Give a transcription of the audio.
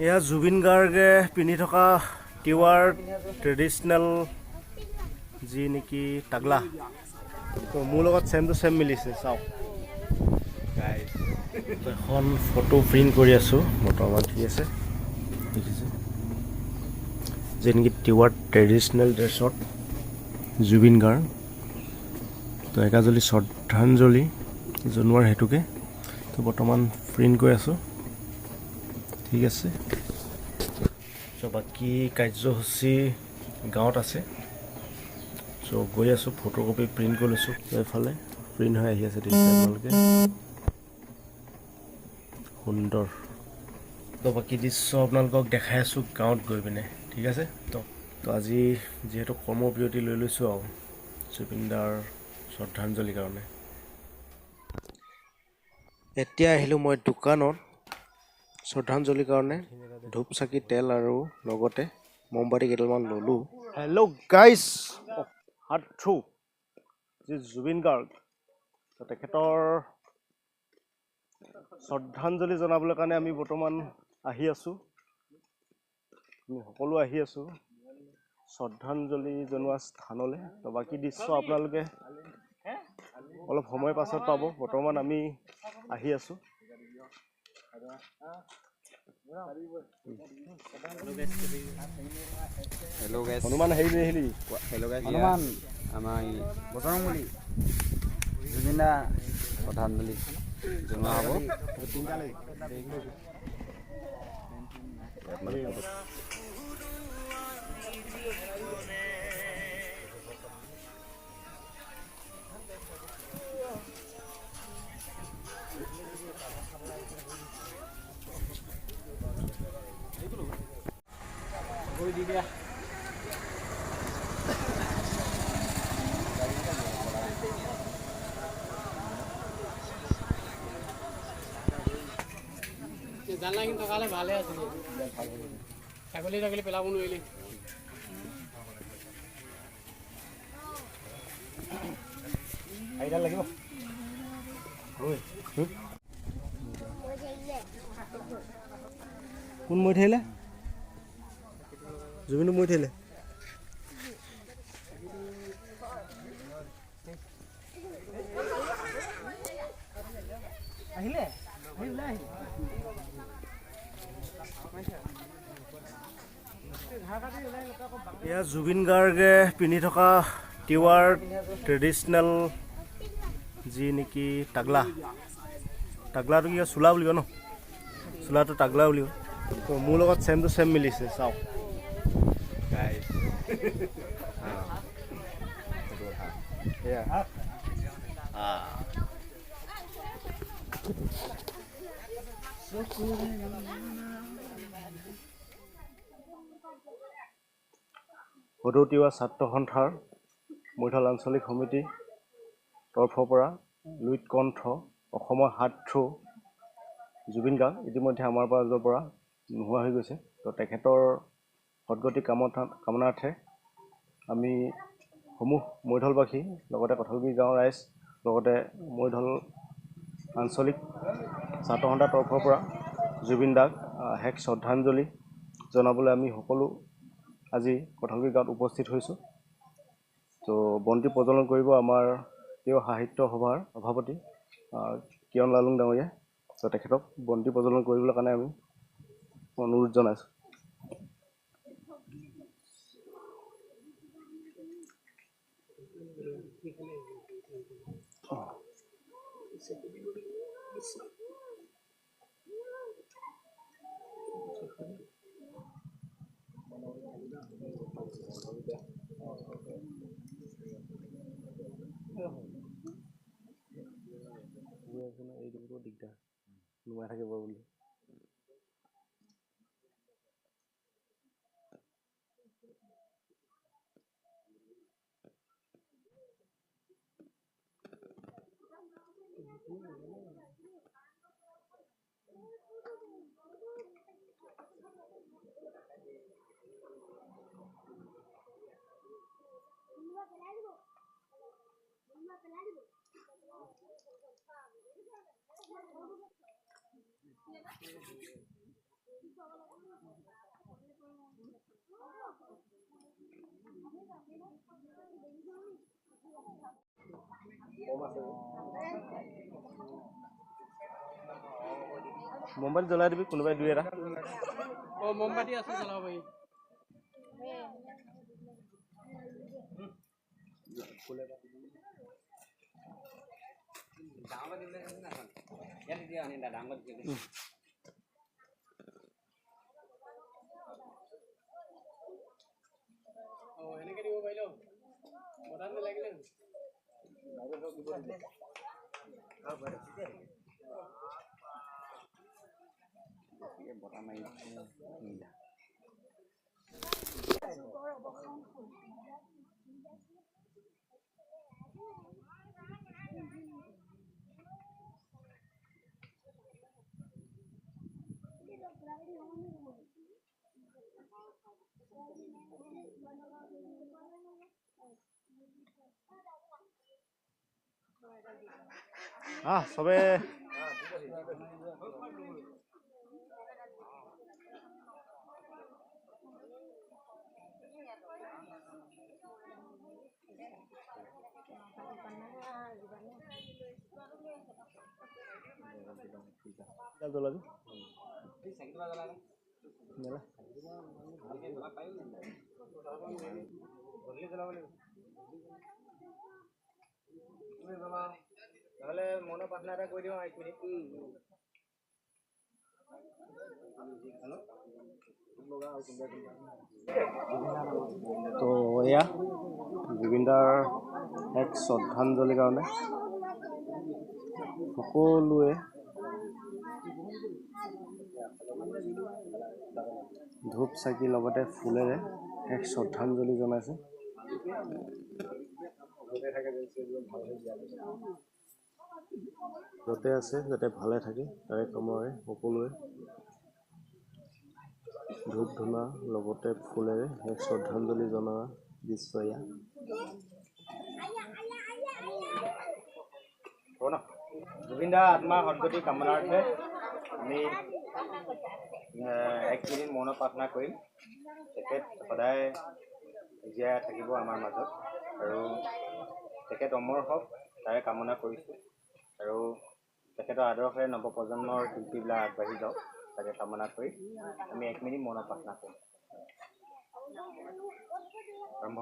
এয়া জুবিন গাৰ্গে পিন্ধি থকা তিৱাৰ ট্ৰেডিশ্যনেল যি নেকি তাগলা। তো মোৰ লগত ছেম টু ছেম মিলিছে, চাওক। এখন ফটো প্ৰিণ্ট কৰি আছোঁ বৰ্তমান, ঠিক আছে। দেখিছে যে নেকি তিৱাৰ ট্ৰেডিশ্যনেল ড্ৰেছত জুবিন গাৰ্গ। তো একাজলি শ্ৰদ্ধাঞ্জলি জনোৱাৰ হেতুকে তো বৰ্তমান প্ৰিণ্ট কৰি আছোঁ, ঠিক আছে। চ' বাকী কাৰ্যসূচী গাঁৱত আছে। চ' গৈ আছোঁ, ফটোকপি প্ৰিণ্ট কৰি লৈছোঁ। এইফালে প্ৰিণ্ট হৈ আহি আছে, দেখিছে আপোনালোকে, সুন্দৰ। তো বাকী দৃশ্য আপোনালোকক দেখাই আছোঁ গাঁৱত গৈ পিনে, ঠিক আছে। তো আজি যিহেতু কৰ্মবিৰতি লৈ লৈছোঁ আৰু জুবিনদাৰ শ্ৰদ্ধাঞ্জলিৰ কাৰণে। এতিয়া আহিলোঁ মই দোকানত শ্ৰদ্ধাঞ্জলিৰ কাৰণে ধূপ, চাকি, তেল আৰু লগতে মমবাতি কেইডালমান ল'লোঁ। হেল্ল' গাইছ, হাৰ্ট থ্ৰু যি জুবিন গাৰ্গ, তো তেখেতৰ শ্ৰদ্ধাঞ্জলি জনাবলৈ কাৰণে আমি বৰ্তমান আহি আছোঁ। আমি সকলো আহি আছোঁ শ্ৰদ্ধাঞ্জলি জনোৱা স্থানলৈ। তো বাকী দৃশ্য আপোনালোকে অলপ সময় পাছত পাব। বৰ্তমান আমি আহি আছোঁ। হেল্ল' গাইছ। হনুমান হেৰি লৈ আহিলি? হেল্ল' গাইছ। হনুমান, আমাৰ এই বজৰংবলী, জুবিন দা শ্ৰদ্ধাঞ্জলি জনোৱা হ'ব। ইয়াত মানে ফটো জানলা কিন্তু থকালে ভালে আছিলে, ছাগলী ছাগলী পেলাব নোৱাৰিলি। চাৰিডাল লাগিব। কোন মৰি থাকিলে? জুবিনো মৰি থাকিলে। আহিলে আহি ওলাই আহিলে। এয়া জুবিন গাৰ্গে পিন্ধি থকা তিৱাৰ ট্ৰেডিশ্যনেল যি নেকি তাগলা। তাগলাটো কি কয়? চোলা বুলি কয় ন? চোলাটো তাগলা বুলি কয়। তো মোৰ লগত ছেম টু ছেম মিলিছে, চাওক। গাইছ, সেইটো কথা। এয়া সদৌ তিৱা ছাত্ৰ সন্থাৰ মৈথাল আঞ্চলিক সমিতিৰ তৰফৰ পৰা লুইত কণ্ঠ অসমৰ হাৰ্ট থ্ৰু জুবিন গাৰ্গ ইতিমধ্যে আমাৰ মাজৰ পৰা নোহোৱা হৈ গৈছে। তো তেখেতৰ সদগতি কামনাৰ্থে আমি সমূহ মৈধলবাসী, লগতে কঁঠালগুৰি গাঁৱৰ ৰাইজ, লগতে মৈধল আঞ্চলিক ছাত্ৰ সন্থাৰ তৰফৰ পৰা জুবিন দাক শেষ শ্ৰদ্ধাঞ্জলি জনাবলৈ আমি সকলো আজি কঁঠালগুৰি গাঁৱত উপস্থিত হৈছোঁ। তো বন্তি প্ৰজ্বলন কৰিব আমাৰ প্ৰিয় সাহিত্য সভাৰ সভাপতি কিৰণ লালুং ডাঙৰীয়াই। তো তেখেতক বন্তি প্ৰজ্বলন কৰিবলৈ কাৰণে আমি অনুৰোধ জনাইছোঁ। এৰি দিবলৈও দিগদাৰ, নুমাই থাকিব বুলি। মোমবাতি জ্বলাই দিবি কোনোবাই দুই এটা। অ, মোমবাতি আছে, জ্বলাব পাৰি। অ, এনেকে দিব পাৰিলো বতাহ নালাগিলে। বতাহ মাৰি। আহ চবে জ্বলাবি। নহ'লে মৌন প্ৰাৰ্থনা এটা কৰি দিওঁ, এক মিনিট। তো এয়া জুবিনদাৰ এক শ্ৰদ্ধাঞ্জলিৰ কাৰণে সকলোৱে ধূপ চাকি লগতে ফুলেৰে এক শ্ৰদ্ধাঞ্জলি জনাইছে। য'তে আছে যাতে ভালে থাকে তাৰে কামনাৰে সকলোৱে ধূপ ধূনা লগতে ফুলেৰে এক শ্ৰদ্ধাঞ্জলি জনোৱা দৃশ্য এয়া। হ'ব ন? জুবিন দাৰ আত্মাৰ সদগতি কামনাৰ্থে আমি এক মিনিট মৌন প্ৰাৰ্থনা কৰিম। তেখেত সদায় জীয়াই থাকিব আমাৰ মাজত আৰু তেখেত অমৰ হওক তাৰে কামনা কৰিছোঁ আৰু তেখেতৰ আদৰ্শৰে নৱপ্ৰজন্মৰ শিল্পীবিলাক আগবাঢ়ি যাওক তাকে কামনা কৰি আমি এক মিনিট মৌন প্ৰাৰ্থনা কৰিম। আৰম্ভ।